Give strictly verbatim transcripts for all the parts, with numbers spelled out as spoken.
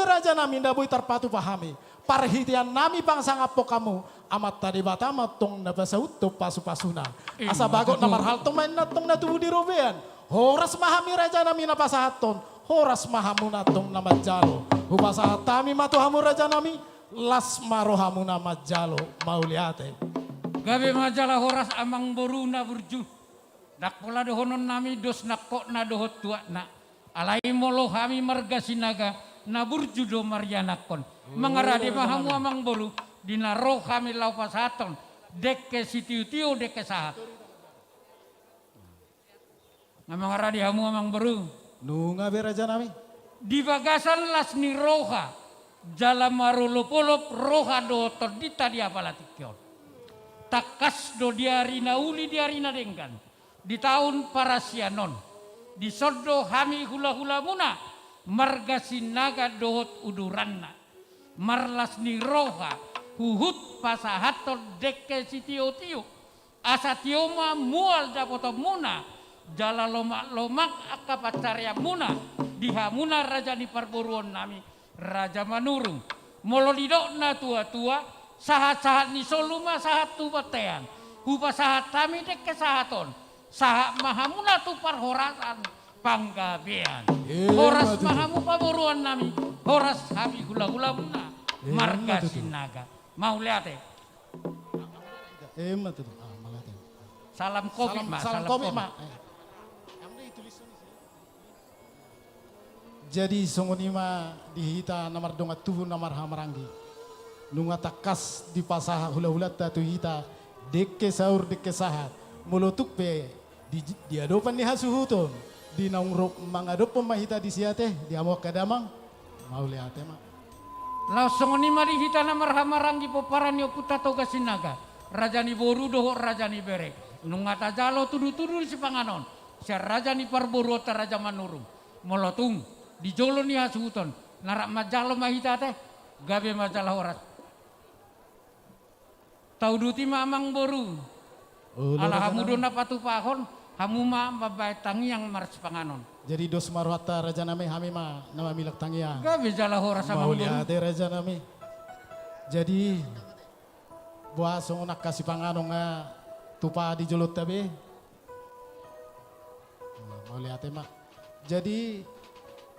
Raja nami, na boi tarpatupa hami, parhitean nami pasangaphon hamu, Amanta Debata ma antong na pasauthon pasupasuna. Asa bagot na marhalto ma inna antong na tubu di robean. Horas ma hami raja nami na pasahathon, horas ma hamuna antong na manjalo. Hupasahat hami ma tu hamu raja nami, las ma rohamuna manjalo. Mauliate. Gabe ma jala horas amangboru na burju. Ndang pola dohonon nami dos nangkokna dohot tuatna. Alai molo hami marga Sinaga na burju do marianakhon. Mangarade ma hamu amangboru, di na ro hami laho pasahathon dengke sitiotio, dengke sahat. Nga mangarade hamu amangboru. Nunga be raja nami. Di bagasan las ni roha jala marolopolop roha dohot tondinta di apala tingki on. Tangkas do di ari na uli, di ari na denggan, di taon parasian on, dison do hami hulahulamuna marga Sinaga dohot uduranna marlas ni roha huhut pasahathon dengke sitiotio. Asa tio ma mual dapotonmuna jala lomaklomak angka pansareanmuna di hamuna raja ni parboruon nami, Raja Manurung. Molo didok na tuatua, sahatsahat ni solu ma sahat tu bontean. Hupasahat hami dengke sahat on, sahat ma hamuna tu parhorasan panggabean. Horas ma hamu pamoruon nami, horas hami hulahulamuna marga Sinaga. Mauliate. Salam covid ma, salam covid ma. Jadi songon i ma di hita na mardongan tubu na marhahamaranggi. Nunga tangkas dipasahat hulahulanta tu hita dengke saur dengke sahat. Molo tung pe di, di adopan ni hasuhuton, di naung rap mangadophon ma hita disi ate, di hamu angka damang. Mauliate ma. Laos songon i ma di hita na marhahamaranggi pomparan ni ompunta Toga Sinaga, raja ni boru dohot raja ni bere. Nunga tajalo tudutudu ni sipanganon sian raja ni parboruonta Raja Manurung. Molo tung di jolo ni hasuhuton na rap manjalo ma hita ate, gabe ma jala horas. Tauduti ma amangboru. Ala hamu do na patupahon, hamu ma mambahen tangiang marsipanganon. Jadi dos ma rohanta raja nami, hami ma na mamilang tangiang. Gabe jala horas amangboru. Mauliate raja nami. Jadi boha songon angka sipanganon nga tupa di jolonta be. Mauliate ma. Jadi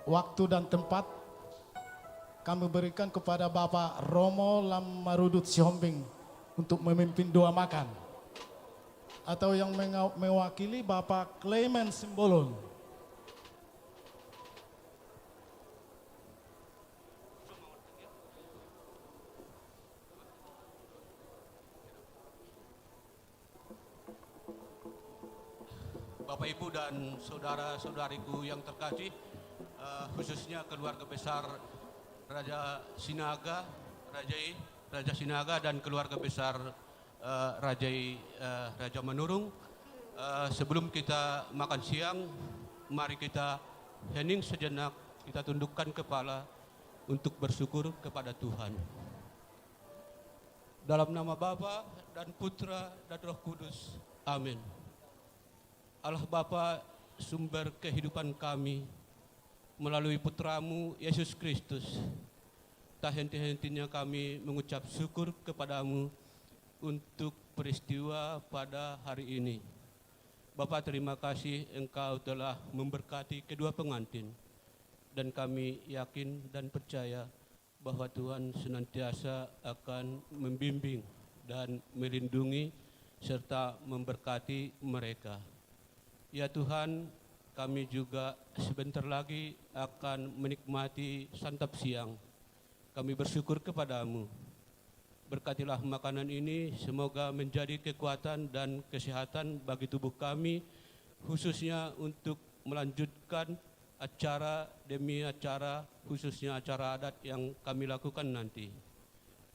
waktu dan tempat kami berikan kepada Bapak Romo Lam Marudut Sihombing untuk memimpin doa makan. Atau yang menga-, mewakili Bapak Clement Simbolon. Bapak, Ibu, dan saudara-saudariku yang terkasih, eh, khususnya keluarga besar Raja Sinaga, Raja I, Raja Sinaga, dan keluarga besar, eh, Raja I, eh, Raja Manurung. Eh, sebelum kita makan siang, mari kita hening sejenak, kita tundukkan kepala untuk bersyukur kepada Tuhan. Dalam nama Bapa dan Putra dan Roh Kudus. Amin. Allah Bapa, sumber kehidupan kami, melalui Putramu, Yesus Kristus, tak henti-hentinya kami mengucap syukur kepada-Mu untuk peristiwa pada hari ini. Bapa, terima kasih Engkau telah memberkati kedua pengantin, dan kami yakin dan percaya bahwa Tuhan senantiasa akan membimbing dan melindungi serta memberkati mereka. Ya Tuhan, kami juga sebentar lagi akan menikmati santap siang. Kami bersyukur kepada-Mu. Berkatilah makanan ini, semoga menjadi kekuatan dan kesehatan bagi tubuh kami, khususnya untuk melanjutkan acara demi acara, khususnya acara adat yang kami lakukan nanti.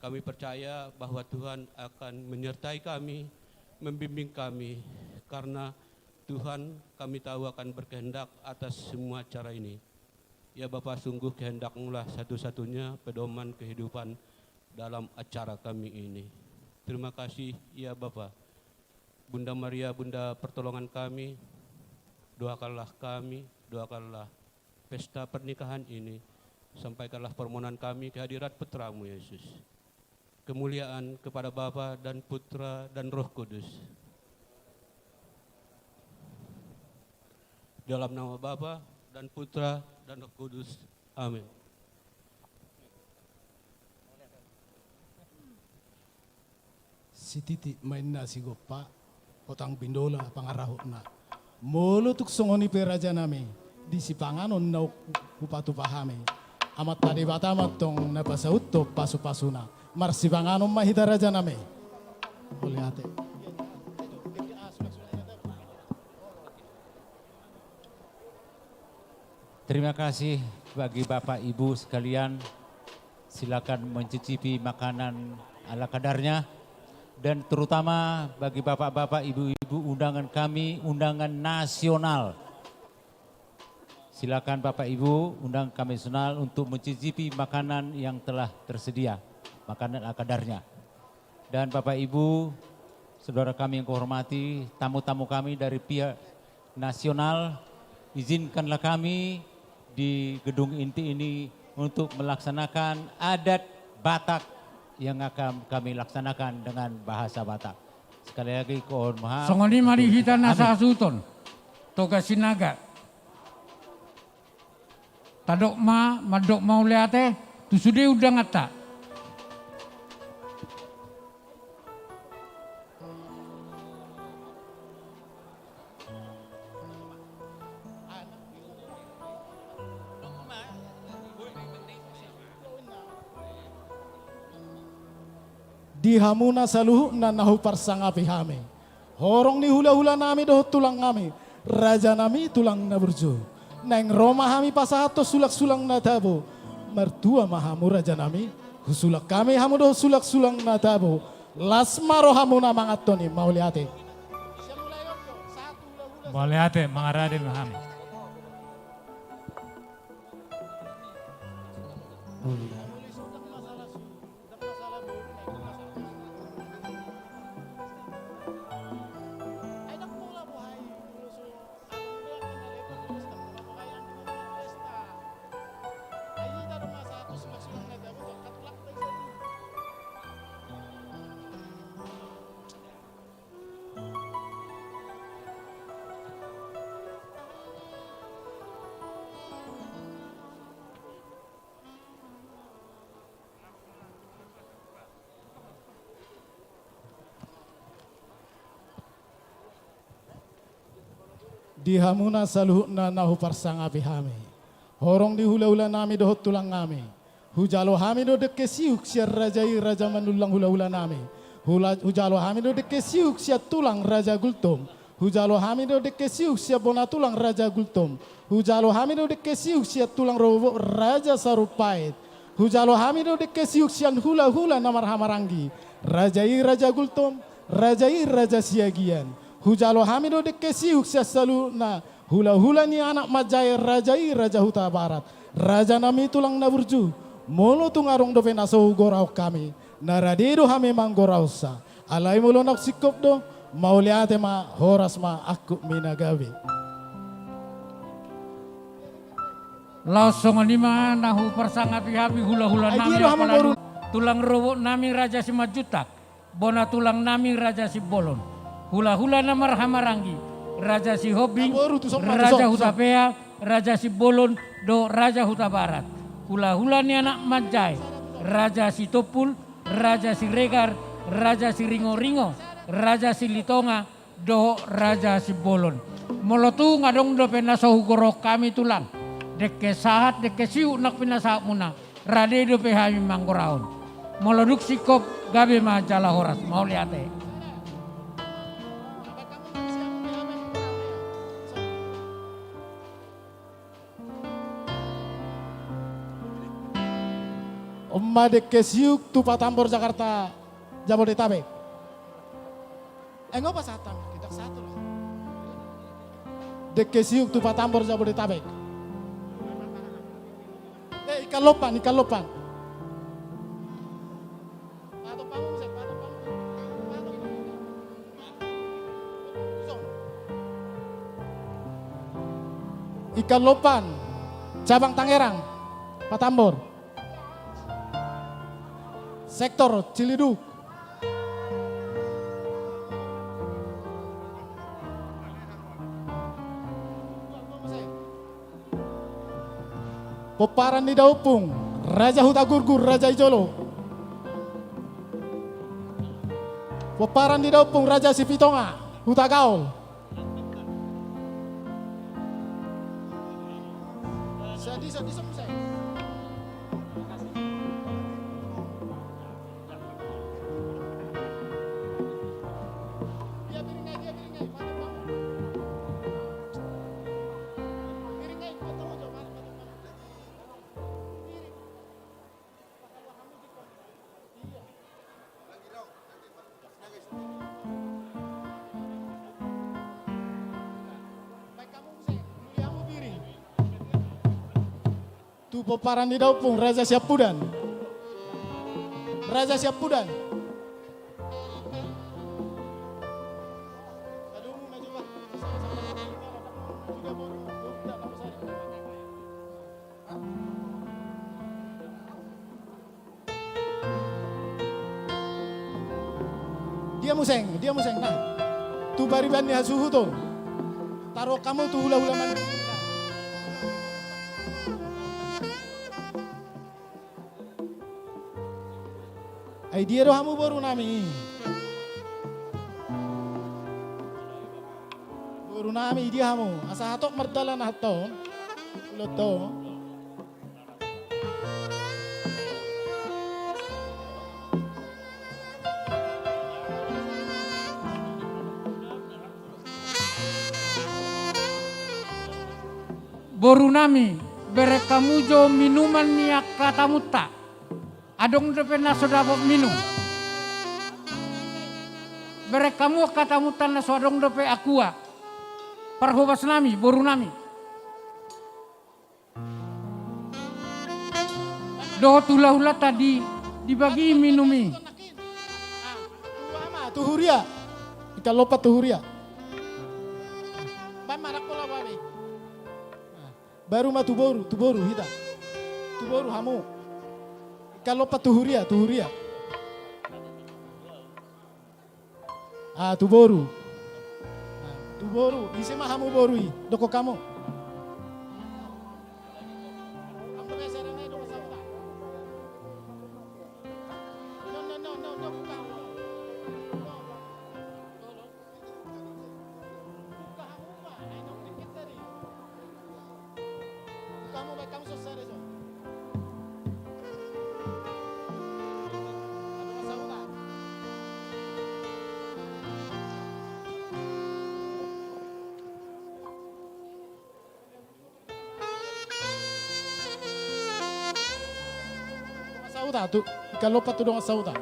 Kami percaya bahwa Tuhan akan menyertai kami, membimbing kami, karena Tuhan, kami tahu, akan berkehendak atas semua acara ini. Ya Bapa, sungguh kehendak-Mu-lah satu-satunya pedoman kehidupan dalam acara kami ini. Terima kasih, ya Bapa. Bunda Maria, Bunda pertolongan kami, doakanlah kami, doakanlah pesta pernikahan ini, sampaikanlah permohonan kami ke hadirat Putra-Mu, Yesus. Kemuliaan kepada Bapa dan Putra dan Roh Kudus. Dalam nama Bapa dan Putra dan Roh Kudus. Amin. Sititi ma inna sigompa, hotang bindola pangarahutna. Molo tung songon i pe rajanami, di sipanganon na hupatupa hami, Amanta Debata ma antong na pasauthon pasupasuna. Marsipanganon ma hita rajanami. Mauliate. Terima kasih bagi Bapak Ibu sekalian. Silakan mencicipi makanan ala kadarnya. Dan terutama bagi bapak-bapak, ibu-ibu, undangan kami, undangan nasional. Silakan Bapak Ibu, undangan kami nasional untuk mencicipi makanan yang telah tersedia, makanan ala kadarnya. Dan Bapak Ibu, saudara kami yang kuhormati, tamu-tamu kami dari pihak nasional, izinkanlah kami di gedung inti ini untuk melaksanakan adat Batak yang akan kami laksanakan dengan bahasa Batak. Sekali lagi, mohon maaf. Songon i ma di hita na sahasuhuton, Toga Sinaga. Tadok ma, mandok mauliate tu sude undanganta. Di hamuna saluhutna na huparsangapi hami, horong ni hulahulanami dohot tulangnami, rajanami tulang na burju, naeng ro ma hami pasahathon sulangsulang na tabo. Martua ma hamu rajanami, husulak hami hamu dohot sulangsulang na tabo. Las ma rohamuna manganhon i. Mauliate. Mauliate, mangarade ma hami. Di hamuna saluhutna na huparsangapi hami, horong ni hulahulanami dohot tulangnami, hujalo hami do dengke sihuk sian raja i, raja manullang hulahulanami. Hula-, hujalo hami do dengke sihuk sian tulang, Raja Gultom. Hujalo hami do dengke sihuk sian bona tulang, Raja Gultom. Hujalo hami do dengke sihuk sian tulang rorobot, Raja Sarumpait. Hujalo hami do dengke sihuk sian hulahula na marhahamaranggi, raja i Raja Gultom, raja i Raja Siagian. Hujalo hami do dengke sihuk sian saluhutna hulahula ni anak manjae, raja i Raja Hutabarat. Rajanami tulang na burju, molo tung adong dope na so hugorahon hami, na rade do hami manggorahonsa. Alai molo naung singkop do, mauliate ma, horas ma, angkup ma na gabe. Laos songon i ma na huparsangapi hami hulahulanami, ai dia do hamu apalagi boru. Tulang rorobotnami Raja Simanjuntak, bona tulangnami Raja Simbolon, hulahula na marhahamaranggi, Raja Sihombing, aboru tu son ma, tu son, Raja Hutapea, Raja Simbolon dohot Raja Hutabarat, hulahula ni anak manjae, Raja Sitompul, Raja Siregar, Raja Siringoringo, Raja Silitonga, dohot Raja Simbolon. Molo tung adong dope na so hugorahon hami tulang, dengke sahat, dengke sihuk na pinasahatmuna, rade dope hami manggorahon. Molo dung singkop, gabe ma jala horas, mauliate. On ma dengke sihuk tu Patambor Jakarta, Jabodetabek. Eh, nggak apa, satu, kita satu lah. Dengke sihuk tu Patambor, Jabodetabek. Eh, ikan lopan, ikan lopan. Ikan lopan, cabang Tangerang. Patambor. Sektor Ciliduk. Pomparan ni Daompung, Raja Hutagurgur, Raja Ijolo. Pomparan ni Daompung, Raja Sipitonga, Hutagaol. Tu pomparan ni Daompung, Raja Siampudan. Raja Siampudan. Dia muse, dia muse, nah. Tu pariban ni hasuhuton. Taruhon hamu tu hulahula man. Ai dia do hamu boru nami? Boru nami, dia hamu? Asa hatop mardalan hatop. Ulo to. Boru nami, bereng hamu jo minuman ni angka tamunta. Adong dope na so dapot minum. Bereng hamu angka tamunta na so adong dope aqua. Parhobas nami, boru nami. Dohot hulahulanta di, dibagi minum i. Tu huria. Ingkon lompat tu huria. Baru ma tu boru, tu boru hita. Tu boru hamu. Ingkon lompat tu huria, tu huria. Ah, tu boru. Ah, tu boru. Ise ma hamu boru i? Dokkon hamu. Sahuta tu, ingkon lompat tu dongan sahuta.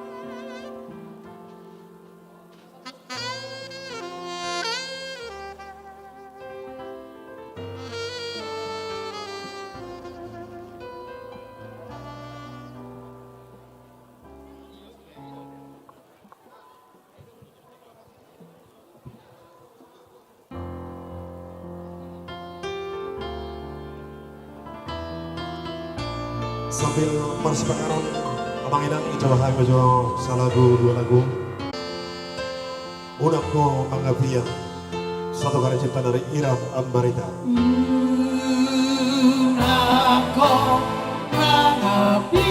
Sambil marsipanganon, amang inang, coba hami jo salagu dua lagu. Unang ho mangapia, satu karya cipta dari Iram Ambarita. Unang ho mangapia.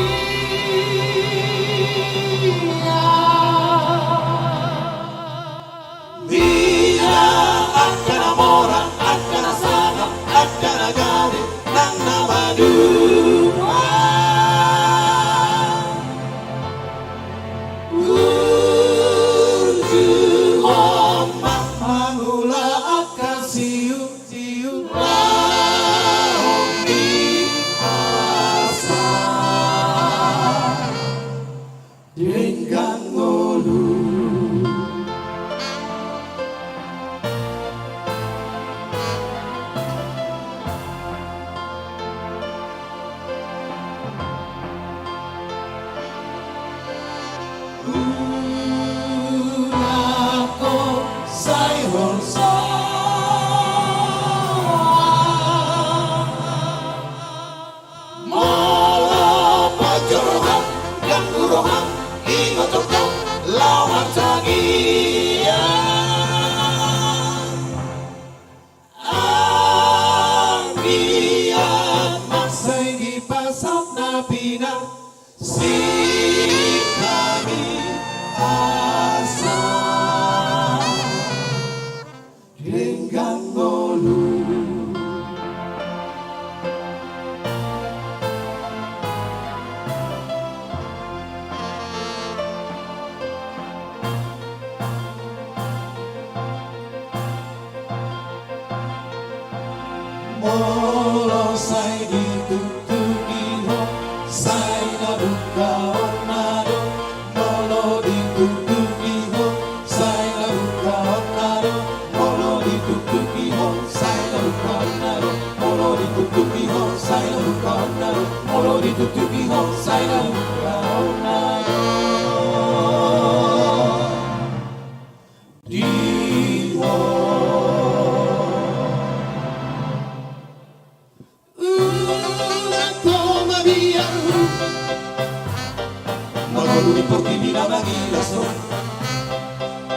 Ia angka na mora, angka na sangap, angka na gabe, nang na maduma. Burju on ma mangula angka siu, siu. Lawan tangiang. Anggiat mansai dipasada na pinasinami asa denggan ngolu. Molo sai ditungtungi ho, sai na buka onna do. Molo ditungtungi ho, sai na buka onna do. Molo ditungtungi ho, sai na buka onna do. Molo ditungtungi ho, sai na buka onna do. Molo ditungtungi ho, sai na buka onna do. Di ho. Unang ho mabiar hu. Mangolu di portibi na mangilas ho.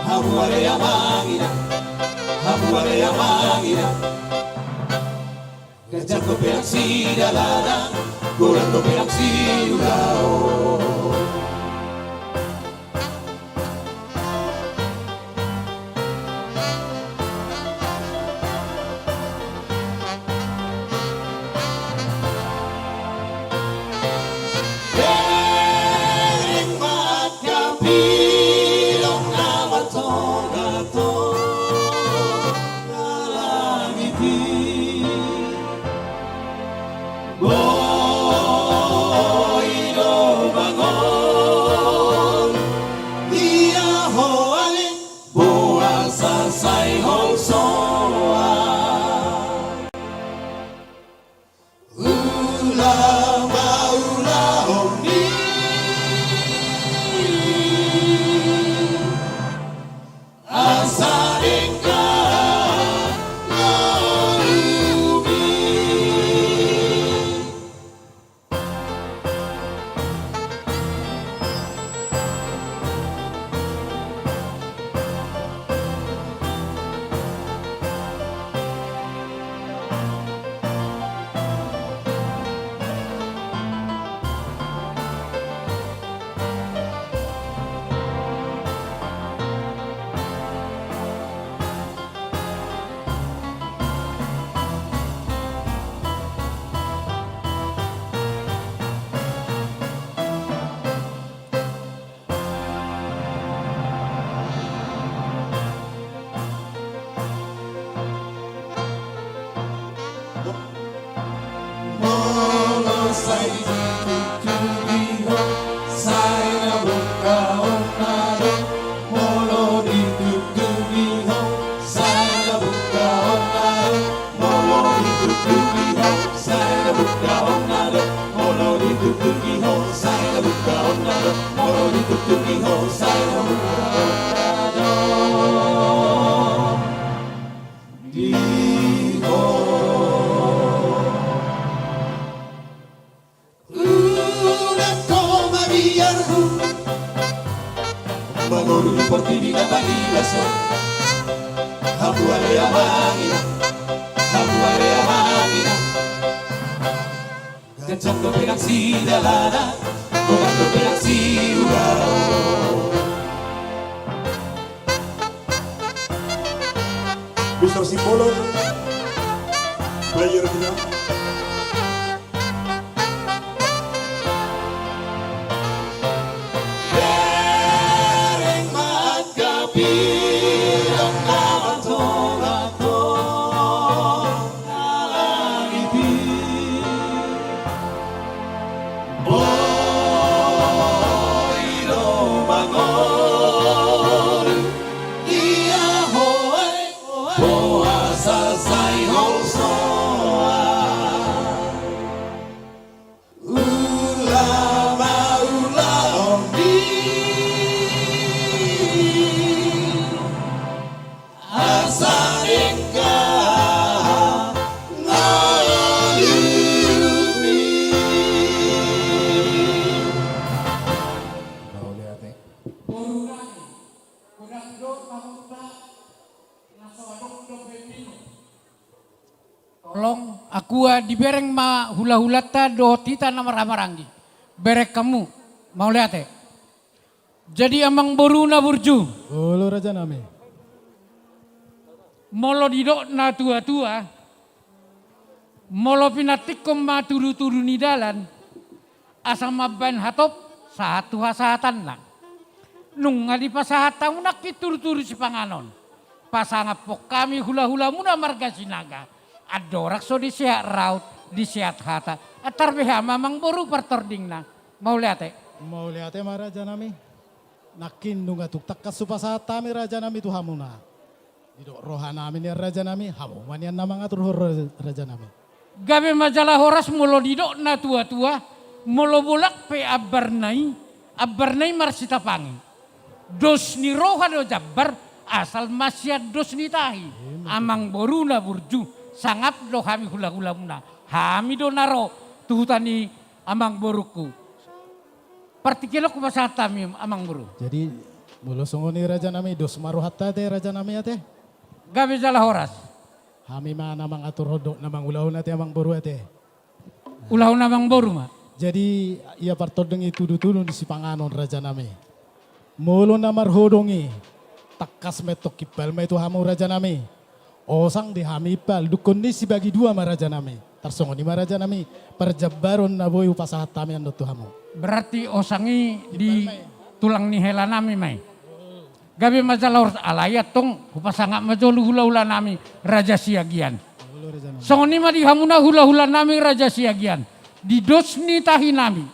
Hamu ale amang inang. Hamu ale amang inang. Ganjang dope nang sidalanan, godang dope nang siulaon. Bereng ma angka pilok na martonga-tonga langit i. Boi do mangolu ia ho ale, boasa sai holsoan? Ula ma ulaon i asa denggan ngolumi. Molo sai ditungtungi ho, sai na buka onna do. Molo ditungtungi ho, sai na buka onna do. Molo ditungtungi ho, sai na buka onna do. Molo ditungtungi ho, sai na buka onna do. Molo ditungtungi ho, sai na buka onna do. Di ho. Unang ho mabiar hu. Mangolu di portibi na mangilas ho. Hamu ale amang inang. Hamu ale amang inang. Ganjang dope nang sidalanan, godang dope nang siulaon. Mister Simbolon, player kita. Bereng ma angka pilok na martonga-tonga langit i. Boi Dua dibereng ma hulahulanta dohot hita na marhahamaranggi. Bereng hamu, mauliate. Jadi amangboru na burju. Olo rajanami. Molo didok natuatua, molo pinantikhon ma tudutudu ni dalan, asa mambahen hatop, sahat tu hasahatanna. Nunga dipasahat hamu nangkin tudutudu sipanganon. Pasangaphon hami hulahulamuna marga Sinaga. Andorang so disehat raut, disehat hata. Antar be hamu amangboru partordingna. Mauliate. Mauliate ma rajanami. Nangkin nunga tung tangkas hupasahat hami rajanami tu hamuna. Didok rohanami nian rajanami, hamu ma nian na mangaturhon ra-, rajanami. Gabe ma jala horas. Molo didok natuatua, molo bolak pe ambarna i, ambarna i marsitapangi. Dos ni roha do jambar, asal ma sian dos ni tahi. Ima tutu. Amangboru na burju, sangap do hami hulahulamuna. Hami do na ro tu huta ni amangborungku. Partingkian on hupasahat hami amangboru. Jadi molo songon i rajanami, dos ma rohanta ate rajanami ate. Gabe jala horas. Hami ma na mangaturhon dohot na mangulahon ate amangboru ate. Ulahon amangboru ma. Jadi ia partording i tudutudu ni sipanganon rajanami. Molo na marhodong i, tangkas mentong impal ma i tu hamu rajanami. Osang di hami impal, dungkon ni sibagi dua ma rajanami. Tarsongon i ma rajanami, parjambaron na boi hupasahat hami annon tu hamu. Berarti osang i di tulang ni helanami ma i. Gabe ma jala horas, alai antong hupasangap ma jolo hulahulanami Raja Siagian. Songon i ma di hamuna hulahulanami Raja Siagian. Di dos ni tahinami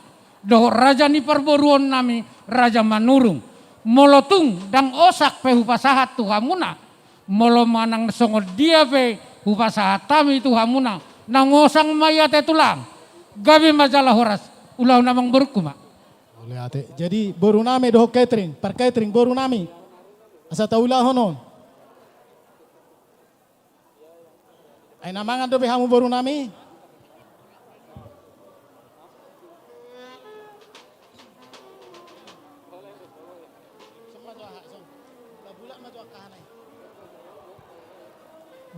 dohot raja ni parboruonnami Raja Manurung. Molo tung ndang osang pe hupasahat tu hamuna, molo manang songon dia pe hupasahat hami tu hamuna, naung osang ma i ate tulang. Gabe ma jala horas, ulahon amangborungku ma. Mauliate. Jadi borunami dohot catering, par catering borunami. Asa taulahon on. Ai na mangan dope hamu borunami?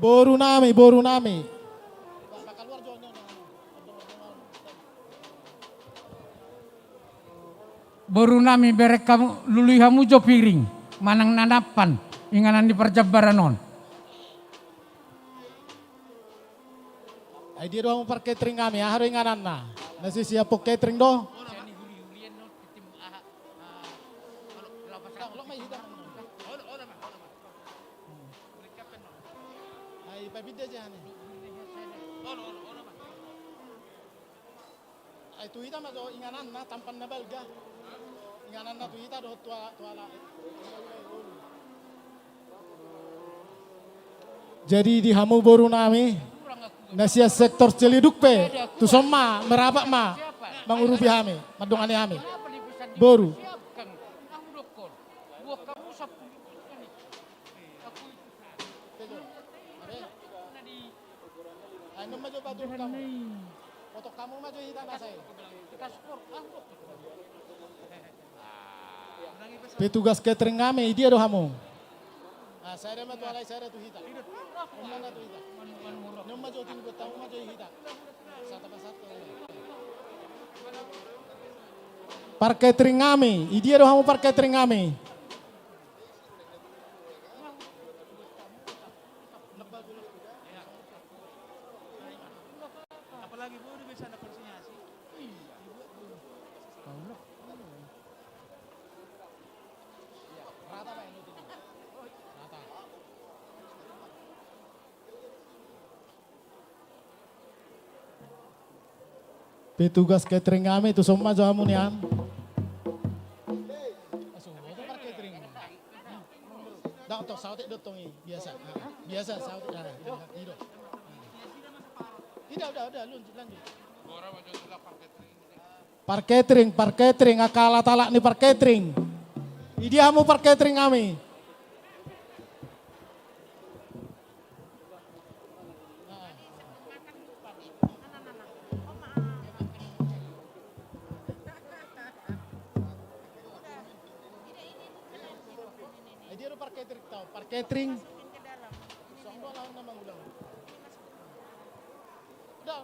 Borunami, borunami. Borunami, bereng hamu, lului hamu jo piring manang na nampan, inganan ni parjambaran on. Ai dia do hamu par catering nami, aha do ingananna? Na sisiaphon catering do? Ai papinda jani. Ai tu hita ma jo ingananna, tampan na balga. Ingananna tu hita dohot tu ala, tu ala. Jadi di hamu borunami na sian sektor Ciledug pe, tuson ma, merapat ma mangurupi hami, mandongani hami. Boru. Petugas catering nami, idia do hamu? Par catering nami, idia do hamu par catering nami? Apalagi boru biasa na konsinyasi. Petugas catering nami, tuson ma jo hamu nian. Ndang tong saotik do tong i, biasa. Biasa saotik, i do. Udah, udah, udah, lanjut, lanjut. Par catering, par catering, angka alat-alat ni par catering. Idia hamu par catering nami? Ai dia do par catering tau, par catering. Song do lawan na mangulahon. Udah,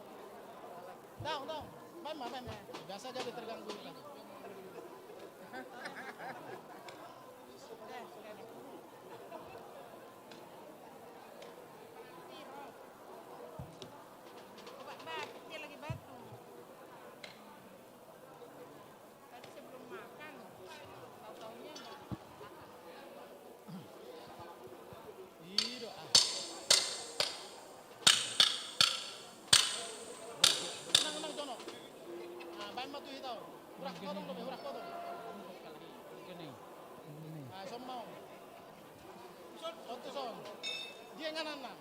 Tahu, tahu. Main, main, main. Biasa aja dia terganggu kita. Obat batuk, dia lagi batuk. Tadi sebelum makan, tahu-taunya enggak. Ido, ah. Nang, nang, sono. Ah, baen ma tu hita. Hurak potong do be, hurak potong. Ah, sombau. Otus on. Dia ngana, nang.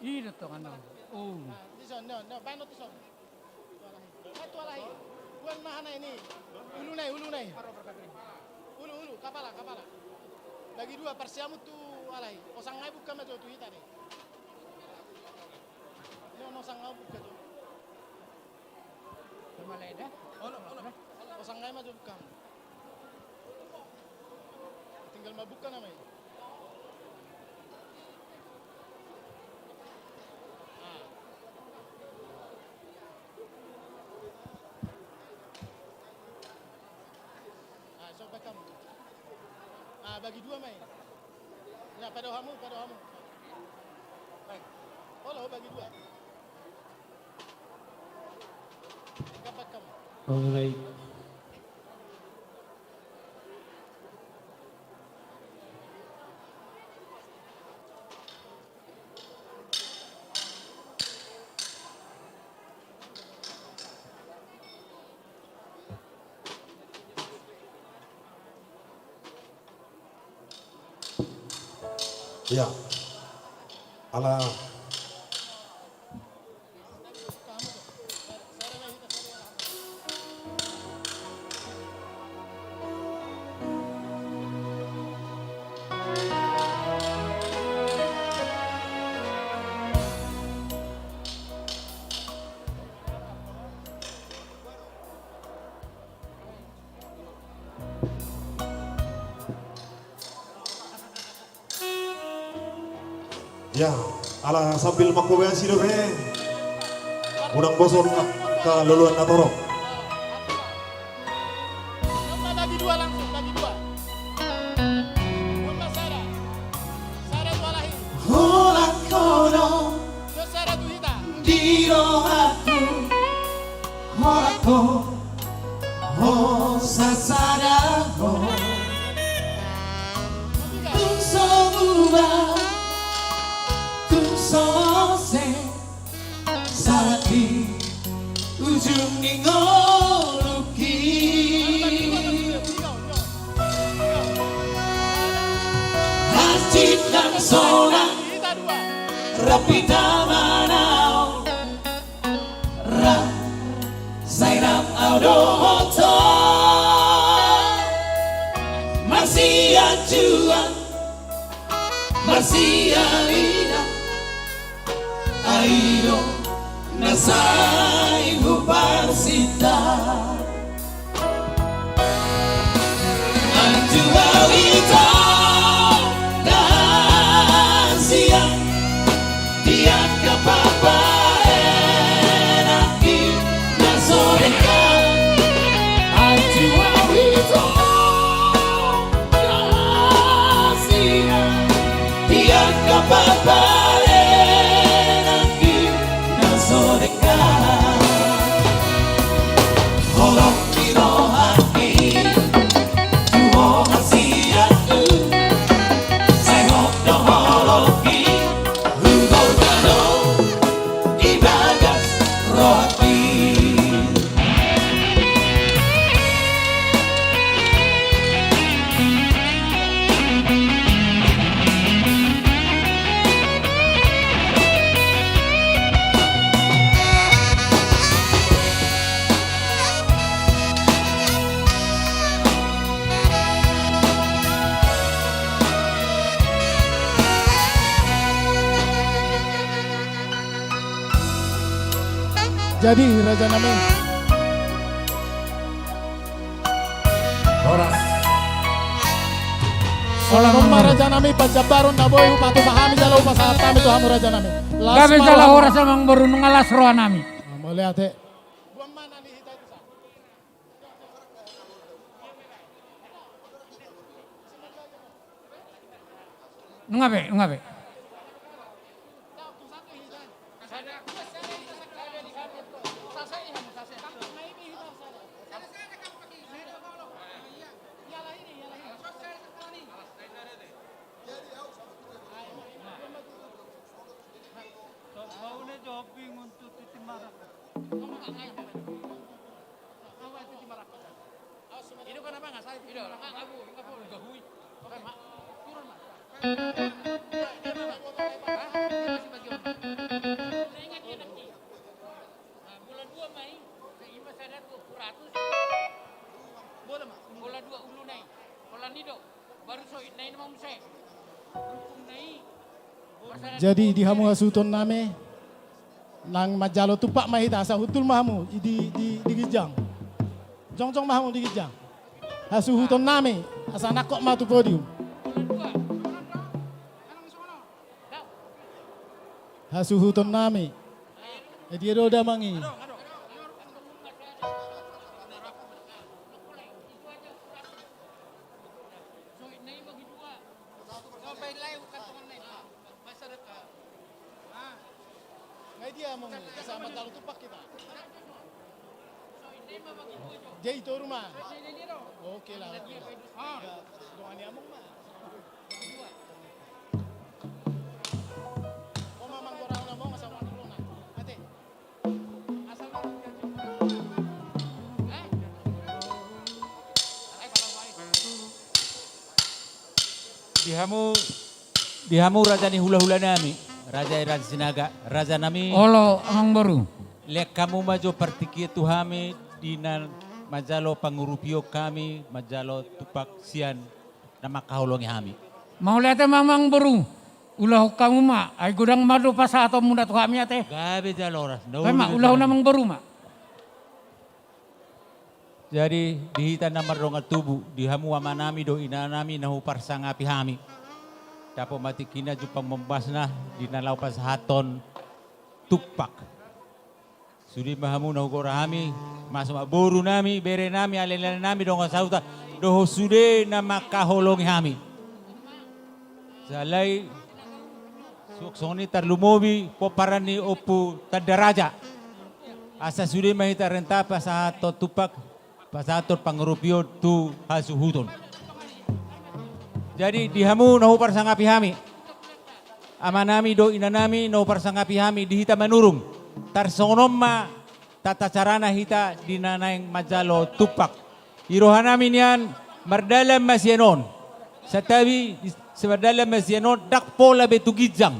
Ido tu ngana. Oh. Ah, dison, no, no, baen otus on. Hai, tu alahi. Buan ma hana ini. Uluna i, uluna i. Ulu, ulu, kapala, kapala. Bagi dua, parsiamun tu alahi. Osang ngai buka ma jo tu hita deh. Ini osang ngai buka jo. Osang ngai ma jo buka. Tinggal ma buka nama i. Ah. Ah, so, baen hamu. Ah, bagi dua ma i. Nah, pada hamu, pada hamu. Baik. Olo, bagi dua. Baen hamu. Alright. Ia. Ala. Ia, ala sambil mangkobeasi dope. Unang bosan angka loloan na torop. Bagi dua langsung, bagi dua. Sada. Sada tu alahi. Holan ho do. Sada tu hita. Di rohangku. Holan ho. Ho sasada ho. Tung so muba, tung so ose, sahat di ujung ni ngolungki. Hansit nang sonang, rap hita manaon. Ra, sai rap au dohot ho. Marsianjuan, marsialinan, ai do na sai huparsinta. Anju au ito na sian di angka parbahenanki na so denggan. Anju au ito na sian di angka parbahenanki na so denggan. Holong ni rohangki tu ho marsiandu, sai hot do holongki, hugorgana di bagas rohangki. Jadi, rajanami. Horas. Holan on ma, rajanami, panjambaron na boi hupatupa hami jala hupasahat hami tu hamu, rajanami. Las ma rohamu. Gabe jala horas, amang boru, nunga las rohanami. Mauliate. Nunga be, nunga be. Jadi di hamu hasuhuton nami, nang manjalo tumpak ma hita, asa hundul ma hamu di, di, di ginjang. Jongjong ma hamu di ginjang. Hasuhuton nami, asa nangkok ma tu podium. Hasuhuton nami. Eh, dia do damang i. Ngai dia mung sama talu tupak kita. Jadi itu rumah. Oke lah, oke lah. Ya, doa ni amung mah. Ko mamang gorang na mong sama dulu na. Ate. Di hamu, di hamu raja ni hulahula nami, raja i raja Sinaga, raja nami. Olo, amang boru. Lean hamu ma jo partingkian tu hami, di na manjalo pangurupion hami, manjalo tumpak sian na mangkaholongi hami. Mauliate ma amang boru. Ulahon hamu ma, ai godang ma do pasahatonmuna tu hami ate. Gabe jala horas. Bai ma, ulahon amang boru ma. Jadi di hita na mardongan tubu, di hamu amanami dohot inanami na huparsangapi hami. Dapot ma tingkina jumpang mambasna di na laho pasahathon tumpak. Sude ma hamu na hugora hami, maso ma boru nami, bere nami, ale ni ale nami, dongan sahuta, dohot sude na mangkaholongi hami. Sahali nai suang songon i tarlumobi pomparan ni Ompu Tandaraja. Asa sude ma hita renta pasahathon tumpak, pasahathon pangurupion tu hasuhuton. Jadi di hamu na huparsangapi hami, amanami dohot inanami na huparsangapi hami di hita Manurung. Tarsongon on ma tata carana hita di na naeng manjalo tumpak. Di rohanami nian mardalan ma sian on. Santabi, mardalan ma sian on, ndang pola be tu ginjang.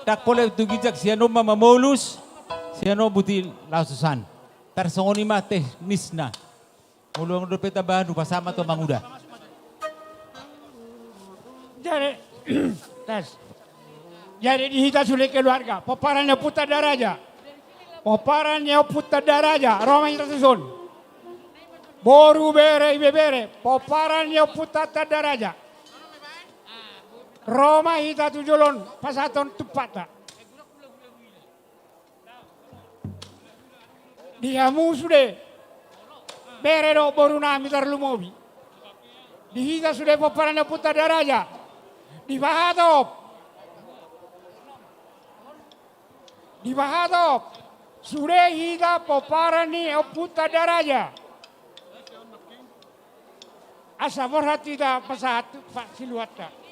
Ndang pola be tu ginjang, sian on ma mamolus, sian on boti laos tu san. Tarsongon i ma teknisna. Molo adong dope tambahan, hupasahat ma tu manguda. Jadi, tes. Jadi di hita sude keluarga, pomparan ni Ompu Tandaraja. Pomparan ni Ompu Tandaraja, ro ma hita tuson. Boru, bere, ibebere, pomparan ni Ompu Tandaraja. Ro ma hita tu jolo on, pasahathon tumpakta. Di hamu sude, bere dohot boru nami tarlumobi. Di hita sude pomparan ni Ompu Tandaraja. Dipahatop. Dipahatop. Sude hita pomparan ni Ompu Tandaraja. Asa borhat hita pasahat tu siluanta.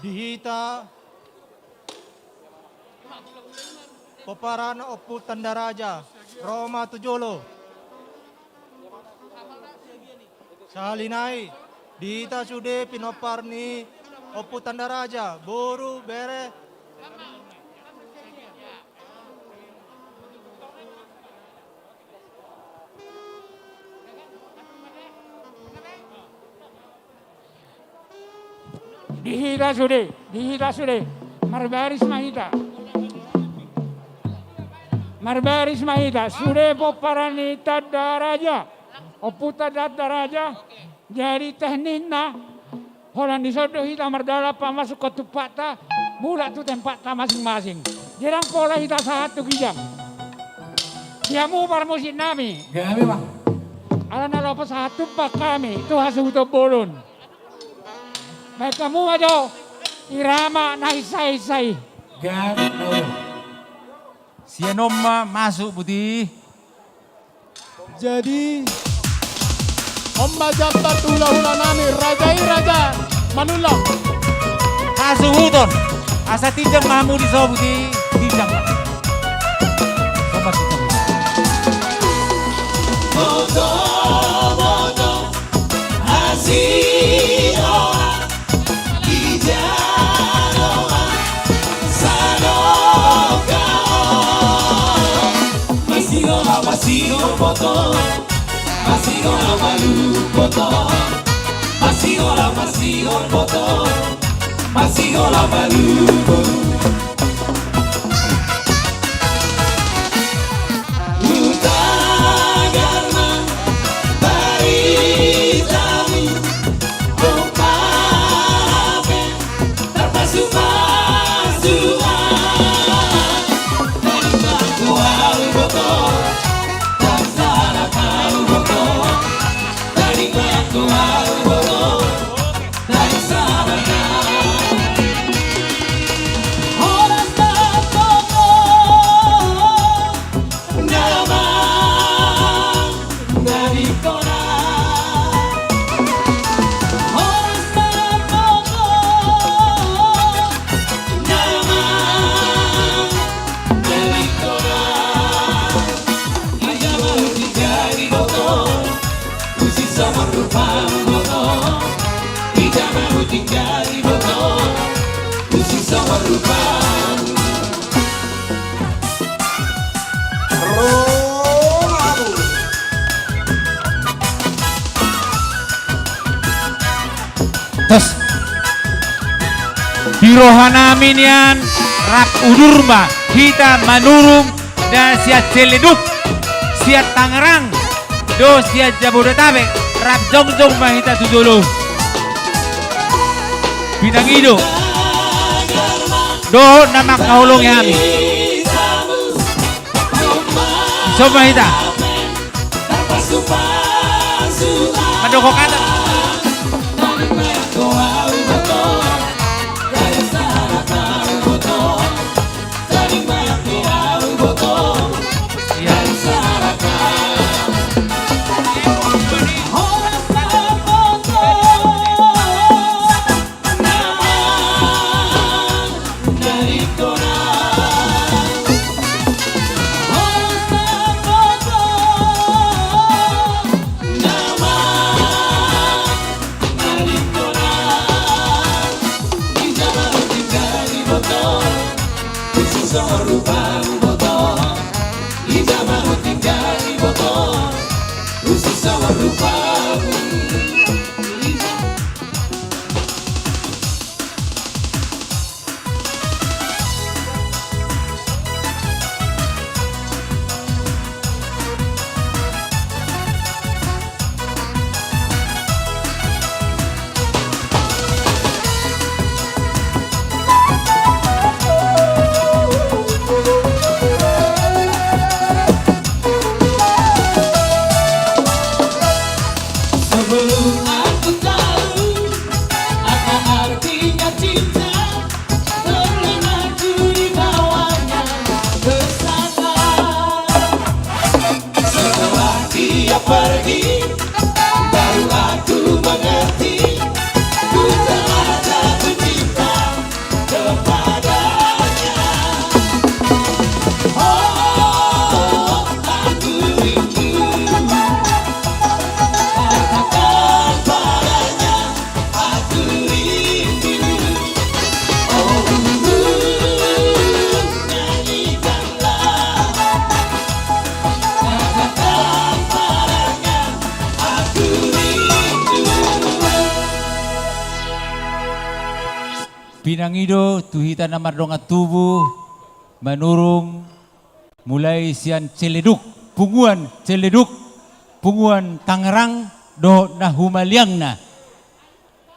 Di hita pomparan Ompu Tandaraja, ro ma tu jolo. Sahali nai, di hita sude pinompar ni Ompu Tandaraja, boru, bere. Di Di hita sude, di hita sude. Marbaris ma hita. Marbaris ma hita. Sude pomparan ni tanda raja. Ompunta tanda raja. Jadi teknikna, holan dison do hita mardalan pamasuk tu tumpakta, mulak tu tempatna masing-masing. Jadi ndang pola hita sahat tu ginjang. Di hamu parmusik nami. Gabe ma. Ala na lopo sahat tumpak hami tu hasuhuton bolon. Baen hamu ma jo irama na hinsa-hinsa i. Gabe ma. Sian on ma masuk, Buti. Jadi, on ma jambar tu hula-hula nami, raja i raja Manullang. Hasuhuton, asa tinjang ma hamu di so, Buti, tinjang ma. Sobat tinjang. Boto, boto, asi, o. Di jalo ma salongka on. Masihol, masihol boto. Masihol, malu boto. Masihol, masihol boto. Masihol, malu boto. Hutagar ma baritami, ompara pe tarpasu-pasu. Tarlumobi au boto, tarsala au boto, tarlumobi au boto. Tos. Di rohanami nian rap udur ma hita manurung. Na sian Ciledug, sian Tangerang, dohot sian Jabodetabek, rap jongjong ma hita tu jolo. Pinangido dohot na mangkaholongi hami. Dison ma hita. Mandok hokatan. Sebelum Pinangido tu hita na mardongan tubu, Manurung, mulai sian Ciledug, punguan Ciledug, punguan Tangerang, dohot na humaliangna,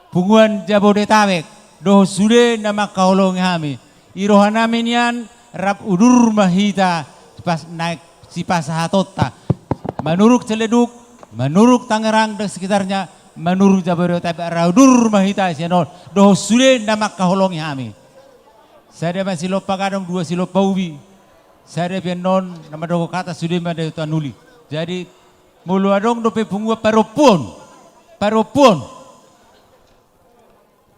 punguan Jabodetabek, dohot sude na mangkaholongi hami. I rohanami nian rap udur ma hita sipas-, naeng sipasahatonta. Manurung Ciledug, Manurung Tangerang dan sekitarnya, Manurung Jabodetabek, rap udur ma hita sian on, dohot sude na mangkaholongi hami. Sada ma silompa gadong, dua silompa ubi. Sada pe annon na mandokhon hata sude ma da tanuli. Jadi, molo adong dope punguan parompuon, parompuon.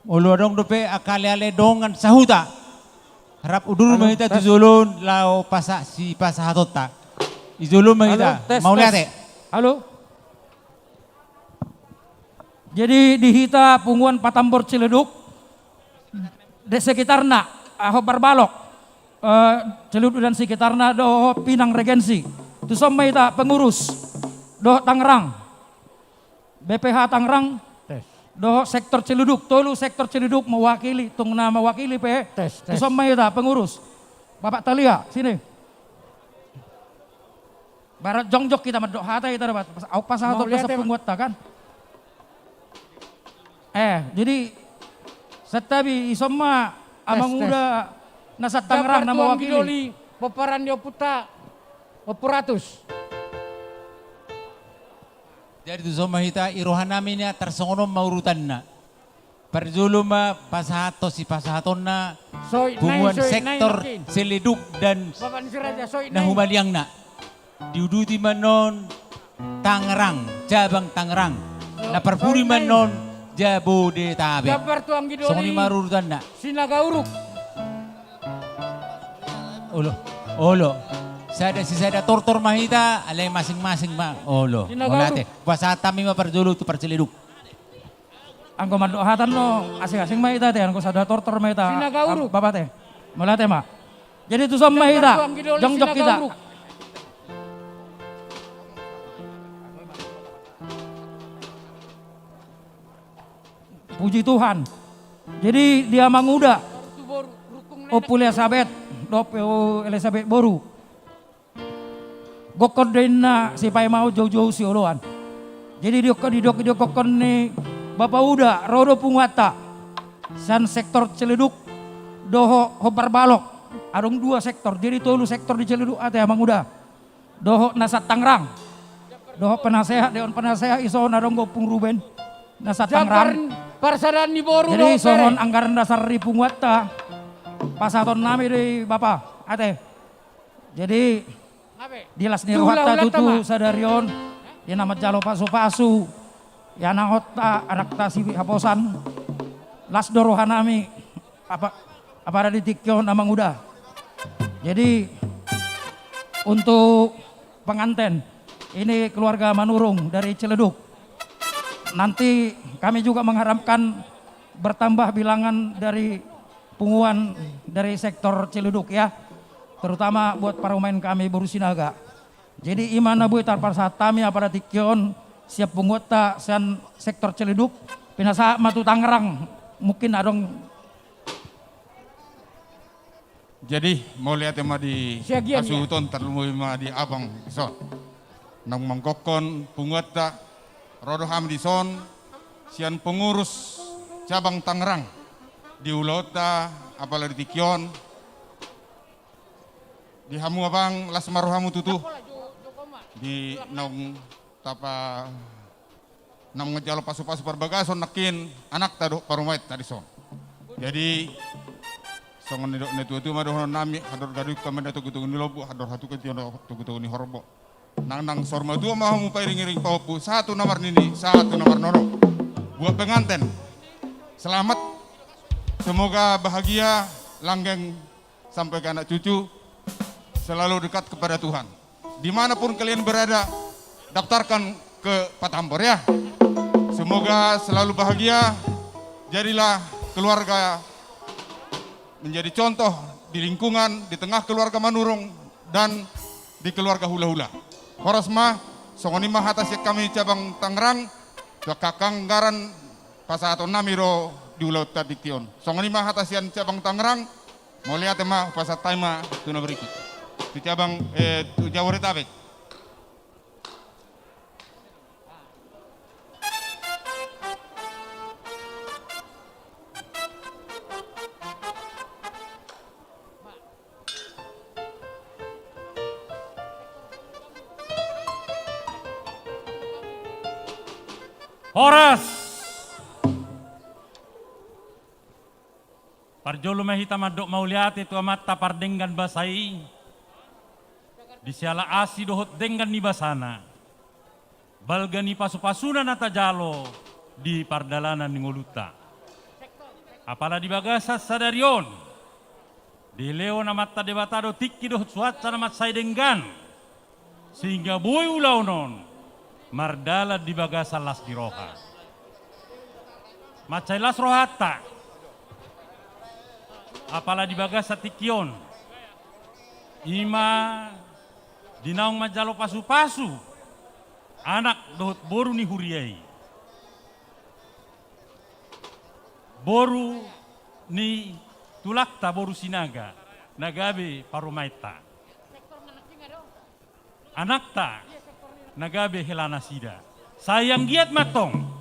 Molo adong dope angka aleale dongan sahuta, rap udur ma hita tu jolo on laho pasa-, sipasahatonta. Di jolo ma hita. Halo, tes, tes. Mauliate. Halo. Jadi di hita punguan Patambor Ciledug, de sekitarna, ah, Hombar Balok, eh, Ciledug dan sekitarna dohot Pinang Regensi. Tuson ma hita pengurus dohot Tangerang, B P H Tangerang, tes, dohot sektor Ciledug, tolu sektor Ciledug mewakili, tung na mewakili pe. Tes, tes. Tuson ma hita pengurus. Bapak Talia, sini. Barat jongjong hita mandok hata hita dapat. Au pasahaton, mauliate, punguanta kan. Eh, jadi santabi, ison ma, tes, amang, tes, uda na sian Tangerang na mewakili. Pomparan ni ompunta, Ompu Ratus. Jadi tuson ma hita, i rohanami nian tarsongon on ma urutanna. Parjolo ma pasahathon sipasahatonna punguan sektor Ciledug dan na humaliangna. Diuduti ma annon Tangerang, cabang Tangerang. Na parpudi ma annon Jabodetabek. Songon i ma urutanna. Sinaga Uruk. Olo, olo. Sada sisada tortor ma hita, alai masing-masing ma. Olo. Sinaga Uruk. Mauliate. Pasahat hami ma parjolo tu par Ciledug. Anggo mandok hata annon asing-asing ma hita te, anggo sada tortor ma hita. Sinaga Uruk. Bapak te. Mauliate ma. Jadi tuson ma hita. Jongjong hita. Puji Tuhan. Jadi di amang uda, Ompu Elisabet, dohot Ompu Elisabet boru. Gokhon do inna sipaima on, joujou sioloan. Jadi di, di, di, digokhon ni Bapa Uda, ro do punguanta sian sektor Ciledug dohot Hombar Balok. Adong dua sektor, jadi tolu sektor di Ciledug ate, amang uda. Dohot na sian Tangerang. Dohot penasehat, dewan penasehat, ison adong Ompung Ruben. Na sian Tangerang. Jadi songon anggaran dasar ni punguanta, pasahatonnami do i, Bapa. Ate. Jadi, di las ni rohanta tutu sadari on, di na manjalo pasu-pasu, di anakkonta, anakta si Haposan, las do rohanami, apa, apala di tingki on, amang uda. Jadi, untuk pengantin, ini keluarga Manurung dari Ciledug. Nanti kami juga mengharapkan bertambah bilangan dari punguan dari sektor Ciledug, ya, terutama buat parumaen kami boru Sinaga. Jadi i ma na boi tarpasahat hami apala tingki on sian punguanta sian sektor Ciledug, pinasahat ma tu Tangerang, mungkin adong. Jadi mauliate ma di hasuhuton, tarlumobi ma di abang dison. Naung manggokhon punguanta, ro do hami dison sian pengurus cabang Tangerang di ulaonta apala di tingki on. Di hamu abang, las ma rohamu tutu. Di naung tapa, naung manjalo pasu-pasu parbagason nangkin anakta dohot parumaenta dison. Jadi songon nidok ni natua-tua ma dohononnami, hador gaduhka ma di togu-togu ni lombu, hador hatuka di togu-togu ni horbo. Nang, nang saur matua ma hamu pairing-iring pahompu, sahat tu na marnini, sahat tu na marnono. Buat pengantin, selamat. Semoga bahagia, langgeng sampai ke anak cucu, selalu dekat kepada Tuhan. Di mana pun kalian berada, daftarkan ke Patambor, ya. Semoga selalu bahagia, jadilah keluarga menjadi contoh di lingkungan, di tengah keluarga Manurung, dan di keluarga hula-hula. Horas ma, songon i ma hata sian hami cabang Tangerang, tu angka anggaran pasahatonnami do di ulaonta tingki on. Songon i ma hata sian cabang Tangerang. Mauliate ma, hupasahat hami ma tu na berikut. Tu cabang, eh, tu Jabodetabek. Horas. Parjolo ma hita mandok mauliate tu Amanta pardenggan basa i, di siala asi dohot denggan ni basana, balga ni pasupasuna na tajalo di pardalanan ni ngolunta. Apala di bagasan sadari on, dilehon Amanta Debata do tingki dohot suansa na mansai denggan, sehingga boi ulaon on mardalan di bagasan las ni roha. Mansai las rohanta, apala di bagasan tingki on, i ma di naung manjalo pasupasu anak dohot boru ni huria i. Boru ni tulangta, boru Sinaga, na gabe parumaenta. Anakta, na gabe helanasida. Sai anggiat ma antong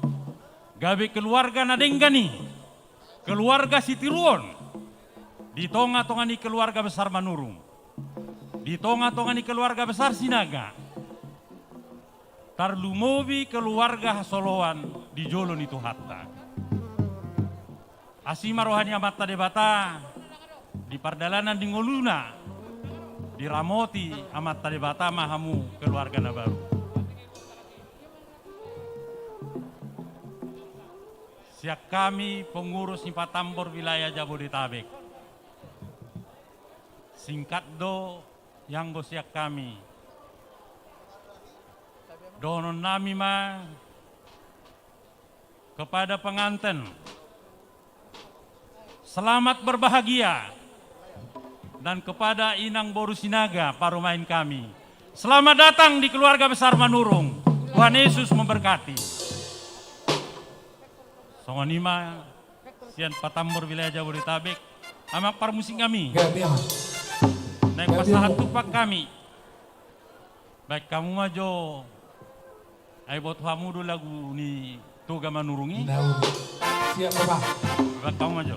gabe keluarga na denggan i, keluarga sitiruon di tongatonga ni keluarga besar Manurung, di tongatonga ni keluarga besar Sinaga. Tarlumobi keluarga hasoloan di jolo ni Tuhanta. Asi ma roha ni Amanta Debata, di pardalanan ni ngoluna, diramoti Amanta Debata ma hamu keluarga na baru. Sian hami pengurus ni Patambor Wilayah Jabodetabek, singkat do ianggo sian hami. Dohononnami ma kepada penganten, selamat berbahagia, dan kepada inang boru Sinaga, parumaen kami, selamat datang di keluarga besar Manurung. Tuhan Yesus memberkati. Songon i ma sian Patambor Wilayah Jabodetabek, amang parmusik nami. Gabe, amang. Naeng pasahat tumpak hami. Baen hamu ma jo, ai boto hamu do lagu ni Toga Manurung i. Siap, Bapak. Baen hamu ma jo.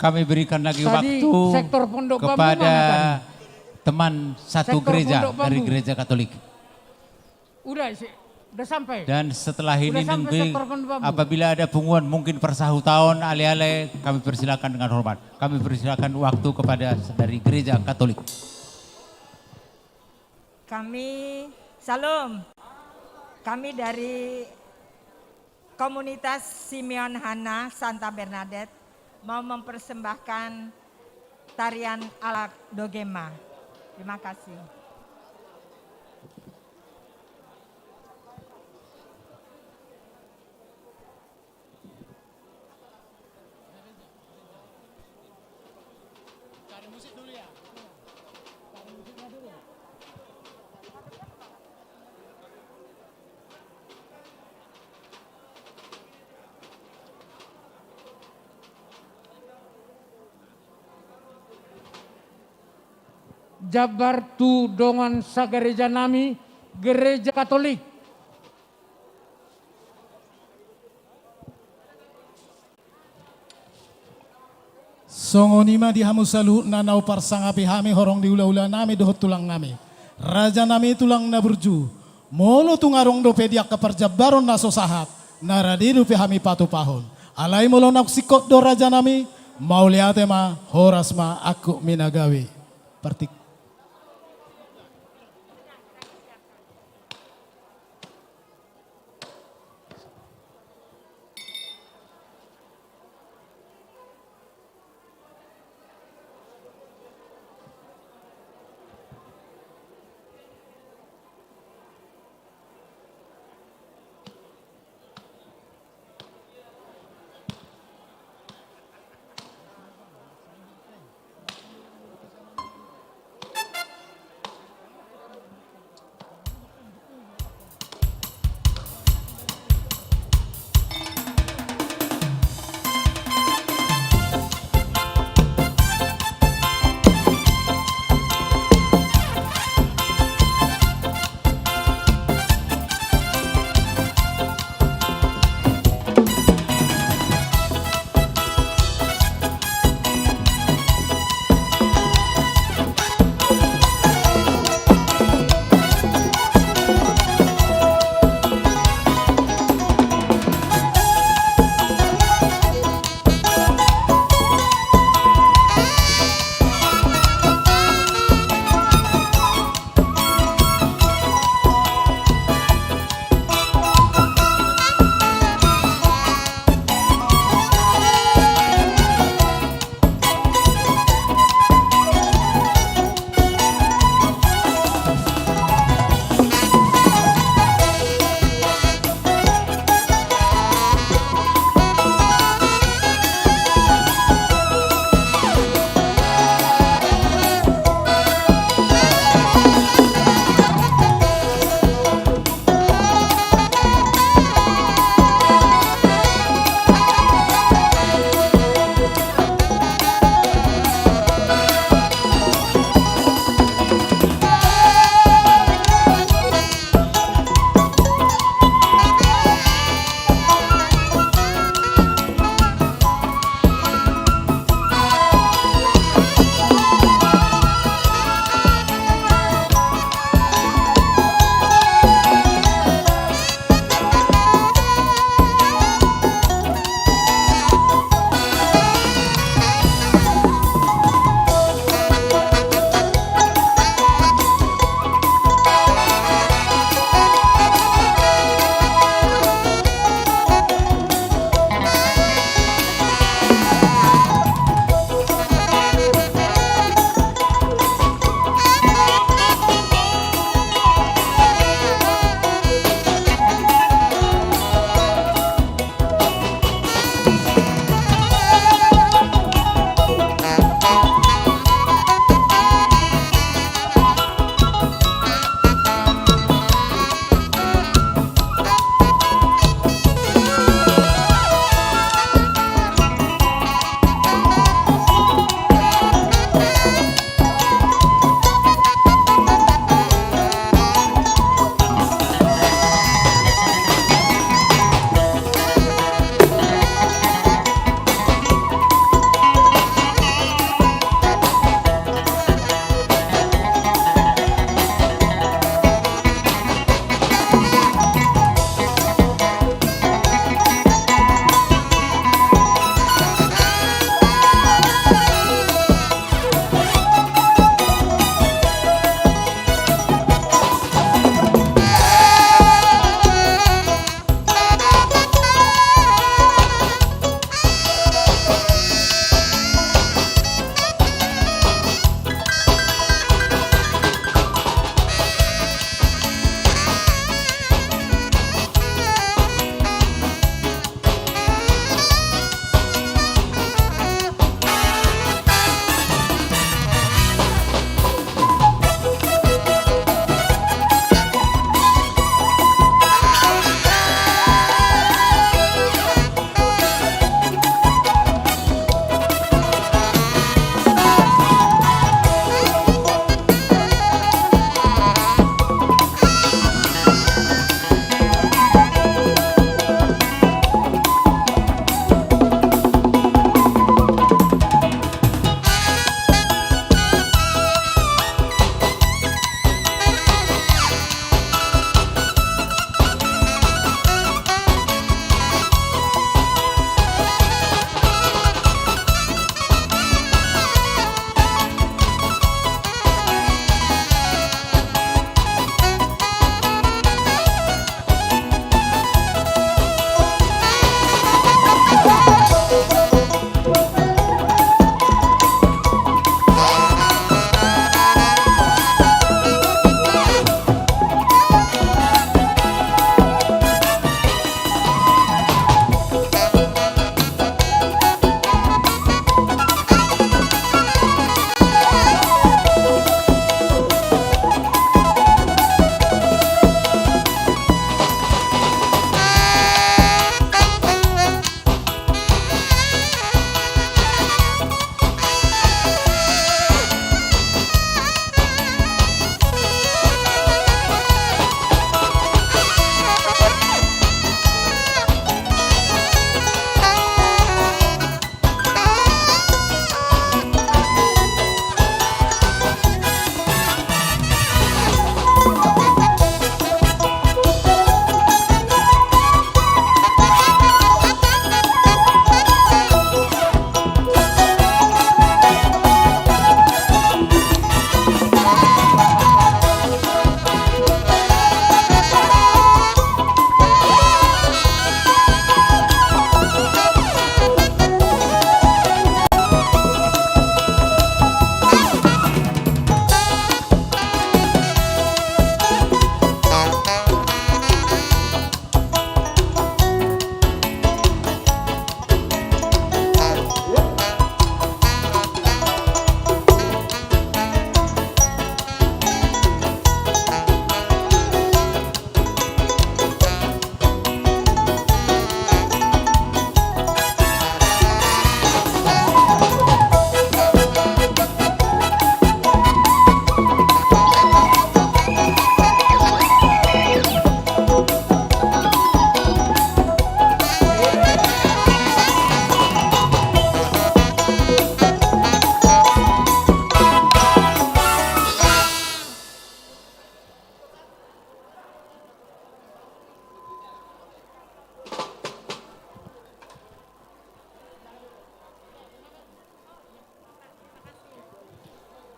Kami berikan lagi waktu kepada teman satu gereja dari gereja Katolik. Udah, udah sampai. Dan setelah ini mungkin apabila ada punguan, mungkin persahutaon, ale-ale, kami persilakan dengan hormat. Kami persilakan waktu kepada dari gereja Katolik. Kami, Shalom. Kami dari komunitas Simeon Hana Santa Bernadette. mau mempersembahkan tarian alat dogema. Terima kasih. Jambar tu dongan sagareja nami, Gereja Katolik. Songon i ma di hamu saluhutna na huparsangapi hami horong di hulahula nami dohot tulang nami. Raja nami tulang na burju, molo tung adong dope di angka parjambaron na so sahat, na rade dope hami patupahon. Alai molo naung singkop do raja nami, mauliate ma, horas ma angkup ni na gabe. Partik.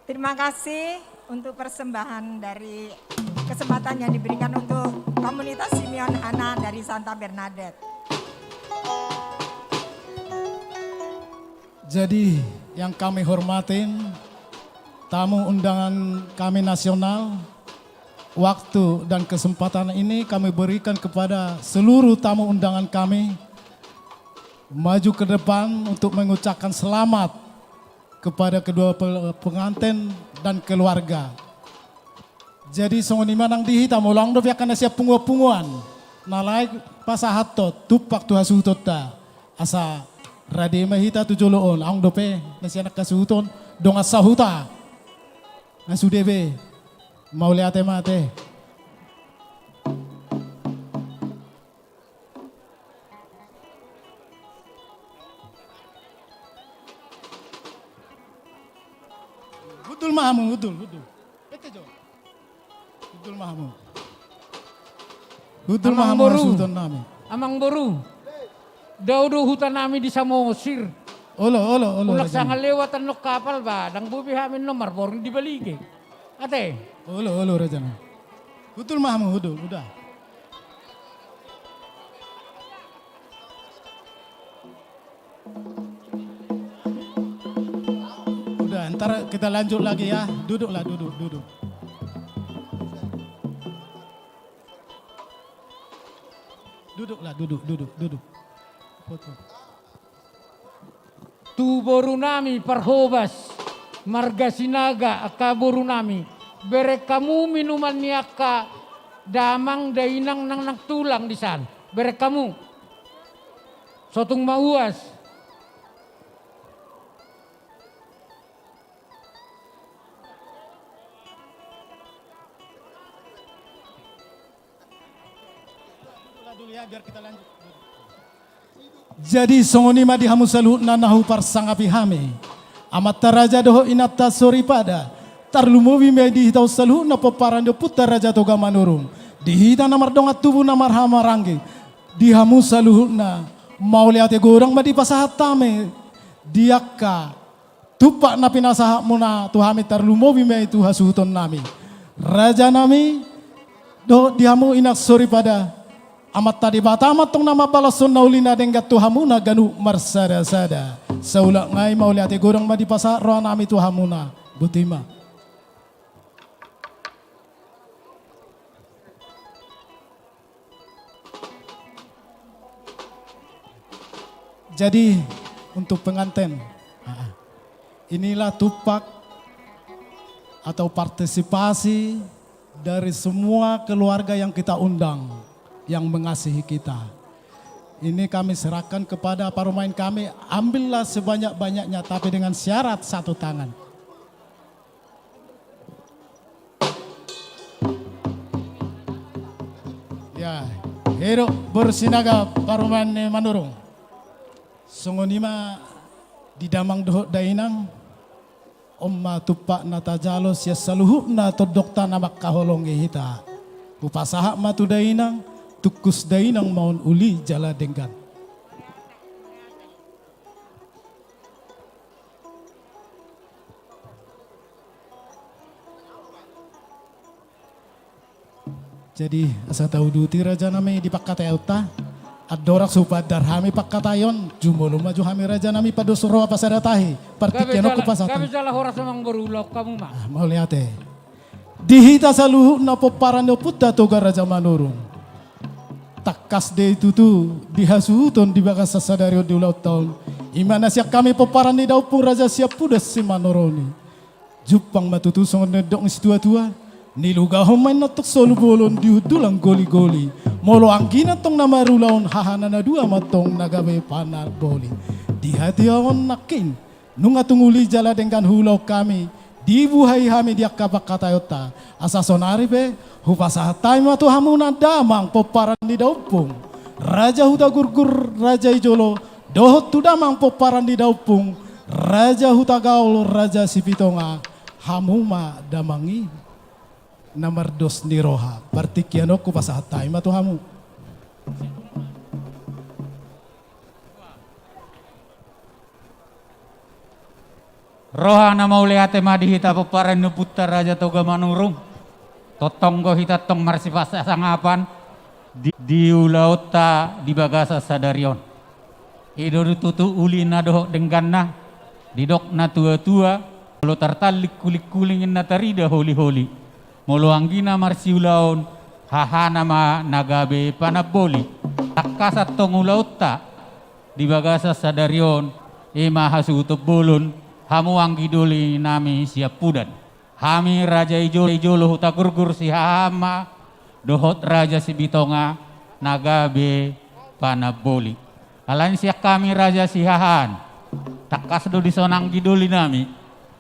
Terima kasih untuk persembahan dari kesempatan yang diberikan untuk komunitas Simeon Hana dari Santa Bernadette. Jadi, yang kami hormatin, tamu undangan kami nasional, waktu dan kesempatan ini kami berikan kepada seluruh tamu undangan kami maju ke depan untuk mengucapkan selamat kepada kedua pe-, pengantin dan keluarga. Jadi songon i ma nang di hita, molo adong dope angka na sian punguan-punguan na lae pasahathon tumpak tu hasuhutonta, asa rade ma hita tu jolo on. Adong dope na sian angka suhut on, dongan sahuta na sude be. Mauliate ma ate. Hundul ma hamu, hundul, hundul. Ete jo. Hundul ma hamu. Hundul ma hamu, boru. Hasuhuton nami. Amang boru. Dao do huta nami di Samosir. Olo, olo, olo. Unang sanga lewat annon kapal ba, ndang boi be hami annon marborng di Balige. Ate. Olo, olo, raja nami. Hundul ma hamu, hundul, uda. Uda, ntar kita lanjut lagi ya. Duduklah, duduk, duduk. Duduklah, duduk, duduk, duduk. Foto. Tu boru nami parhobas, marga Sinaga, angka boru nami, bereng hamu minuman ni angka damang dainang nang, nang tulang di san. Bereng hamu. Sotung ma uas. Jadi songon i ma di hamu saluhutna na huparsangapi hami. Amanta raja dohot inanta soripada, tarlumobi ma di hita on saluhutna pomparan ni Ompunta Raja Toga Manurung, di hita na mardongan tubu na marhahamaranggi, di hamu saluhutna, mauliate godang ma dipasahat hami di angka tumpak na pinasahatmuna tu hami, tarlumobi ma i tu hasuhuton nami. Raja nami, dohot di hamu inang soripada, Amanta Debata ma antong na mambalashon na uli na denggan tu hamuna ganup marsadasada. Saulak nai mauliate godang ma dipasahat roha nami tu hamuna. Botima. Jadi, untuk pengantin, ah, inilah tumpak atau partisipasi dari semua keluarga yang kita undang, yang mengasihi kita. Ini kami serahkan kepada parumaen kami, ambillah sebanyak-banyaknya, tapi dengan syarat satu tangan. Ya, hidop boru Sinaga parumaen ni Manurung. Songon i ma di damang dohot dainang. On ma tumpak na tajalo sian saluhutna tondongta na mangkaholongi hita. Hupasahat ma tu dainang, tungkus dainang ma on uli jala denggan. Jadi, asa tauduti rajanami di pangkataionta. Andorang so hupaandar hami pangkataion, jumolo ma jo hami rajanami, pandos roha pasada tahi. Partingkian on hupasahat. Gabe jala horas amang boru, ulaon hamu ma. Ah, mauliate. Di hita saluhutna pomparan ni ompunta Toga Raja Manurung. Tangkas do i tutu di hasuhuton di bagasan sadari on di ulaonta on. I ma na sian hami pomparan ni daompung Raja Siampudan Simanurung i. Jumpang ma tutu songon nidok ni situatua, nilugahon ma inna tong solu bolon, dihundulan goligoli. Molo anggina tong na marulaon, hahana na dua ma tong na gabe panamboli. Di hatiha on nangkin, nunga tung uli jala denggan huulahon hami, dibuhai hami di angka pangkataionta. Asa sonari pe, hupasahat hami ma tu hamuna damang pomparan ni daompung Raja Hutagurgur, Raja i jolo, dohot tu damang pomparan ni daompung Raja Hutagaol, Raja Sipitonga, hamu ma damang i na mardos ni roha. Partingkian on hupasahat hami ma tu hamu. Roha na mauliate ma di hita pomparan ni ompunta Raja Toga Manurung. Tongtong do hita tong marsipasangapan di, di ulaonta di bagasan sadari on. I do tutu ulina dohot dengganna, didok na tuatua, molo tartallik hulinghuling inna tarida holiholi. Molo anggina marsiulaon, hahana ma na gabe panamboli. Tangkasan tong ulaonta di bagasan sadari on, i ma hasuhuton bolon, hamu anggi doli nami Siampudan. Hami Raja i jolo, i jolo Hutagurgur Sihahaan ma, dohot Raja Sipitonga na gabe panamboli. Alani sian hami Raja Sihahaan, tangkas do dison anggi doli nami.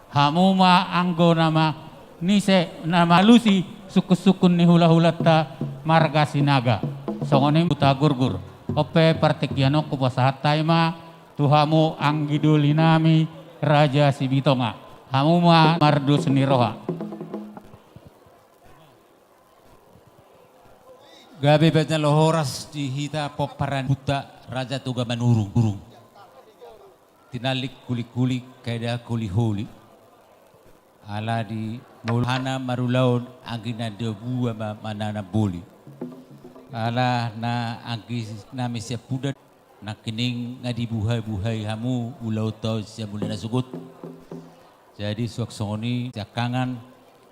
Hamu ma anggo na manise, na mangalusi sungkunsungkun ni hulahulanta marga Sinaga. Songon i Hutagurgur. On pe partingkian on hupasahat hami ma tu hamu anggi doli nami Raja Sipitonga. Hamu ma mardos ni roha. Gabe ma jala horas di hita pomparan ni ompunta Raja Toga Manurung. Tinallik hulinghuling, taida holiholi. Ala di molo hahana marulaon, anggina na dua ma panamboli. Ala na anggi nami Siampudan, nangkining nga dibuhaibuhai hamu ulaonta on sian mula na sogot. Jadi suang songon i siangkangan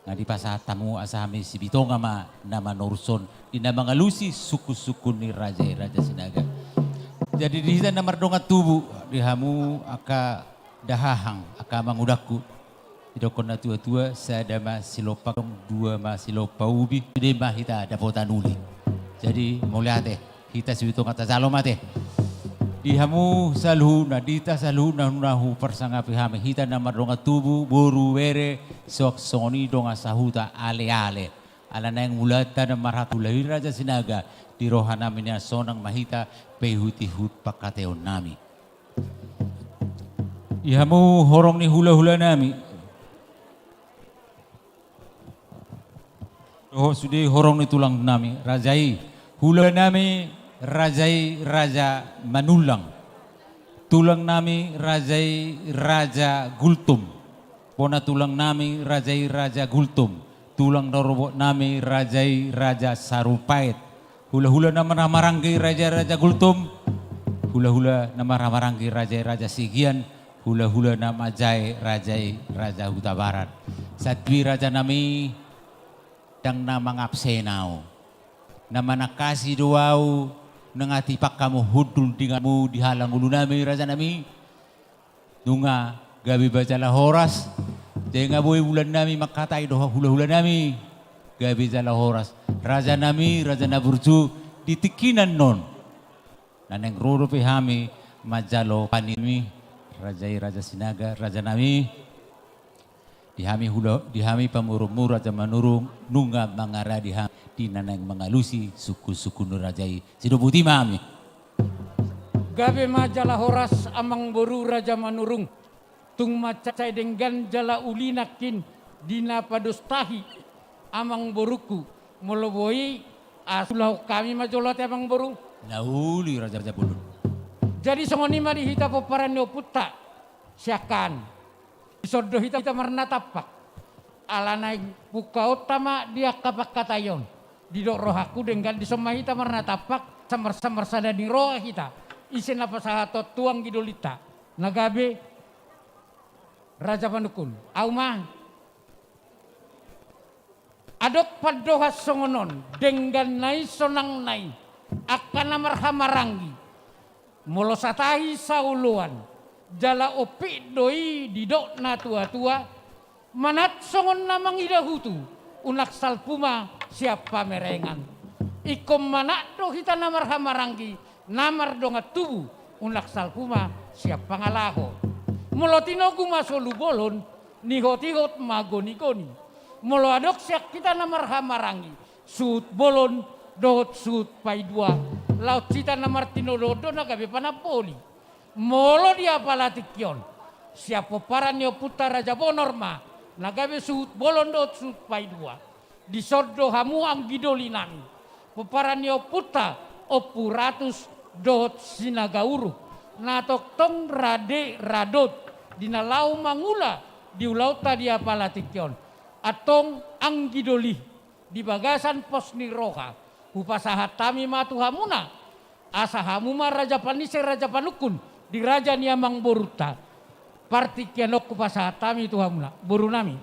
nga dipasahat hamu asa hami Sipitonga ma na manorushon di na mangalusi sungkunsungkun ni raja i, Raja Sinaga. Jadi di hita na mardongan tubu, di hamu angka dahahang, angka amangudangku, didokkon na tuatua, sada ma silompa gong, dua ma silompa ubi, sude ma hita dapotan uli. Jadi mauliate, hita Sipitonga tajalo ma ate. Di hamu saluhutna, di hita saluhutna na huparsangapi hami, hita na mardongan tubu, boru, bere, suang songon i dongan sahuta, aleale. Ala naeng mulaanta na marhatulahon i Raja Sinaga, di roha nami na sonang ma hita paihutihut pangkataion nami. Di hamu horong ni hulahula nami dohot sude horong ni tulang nami raja i. Hulahula nami raja i Raja Manullang. Tulang nami raja i Raja Gultom. Bona tulang nami raja i Raja Gultom. Tulang rorobot nami raja i Raja Sarumpait. Hulahula na marhahamaranggi raja i Raja Gultom. Hulahula na marhahamaranggi raja i Raja Sigian. Hulahula na manjae raja i Raja Hutabarat. Santabi raja nami, ndang na mangabsen ahu. Na manangkasi do ahu, nunga tipak hamu hundul di ngolunami, di halang ngolu nami, raja nami. Nunga gabe ma jala horas, jadi nga boi bulan nami mangkatai dohot hulahula nami. Gabe jala horas. Raja nami, raja na burju, di tingki na on. Na naeng ro dope hami manjalo pangidoan nami, raja i Raja Sinaga, raja nami. Di hami hula, di hami pamoruonmu Raja Manurung, nunga mangaradi hami di na naeng mangalusi sungkunsungkun ni raja i. Sidoboti ma hami. Gabe ma jala horas amang boru Raja Manurung. Tung mansai denggan jala uli nangkin di na pados tahi amangborungku. Molo boi, ah, sulahon hami ma jolo ate amangboru. Na uli raja, raja bolon. Jadi songon i ma di hita pomparan ni ompunta siangkangan. Dison do hita, hita marnatampak. Ala naeng pungkaonta ma di angka pangkataion. Didok rohangku denggan dison ma hita marnatampak, samar-samar sada ni roha hita. Ise na pasahathon tu anggidolinta na gabe raja panungkun. Au ma. Adong pandohan songon on, denggan na i, sonang na i, angka na marhahamaranggi. Molo satahi saoloan, jala ompit do i didok na tua-tua, manat songon na mangida hutu, unang salpu ma sian pamerengan. Ingkon manat do hita na marhahamaranggi, na mardongan tubu, unang salpu ma sian pangalaho. Molo tinogu ma solu bolon, nihot-ihot ma goni-goni. Molo adong sian hita na marhahamaranggi, suhut bolon dohot suhut paidua, laos hita na martinodohon do na gabe panamboli. Molo di apala tingki on, sian pomparan ni ompunta Raja Bonor ma na gabe suhut bolon dohot suhut paidua. Dison do hamu anggidoli nami, pomparan ni ompunta Ompu Ratus dohot Sinaga Uruk, na tongtong rade radot di na laho mangula di ulaonta di apala tingki on. Antong anggidoli, di bagasan pos ni roha, hupasahat hami ma tu hamuna, asa hamu ma raja panise, raja panungkun di raja ni amangborunta. Partingkian on hupasahat hami tu hamuna, boru nami.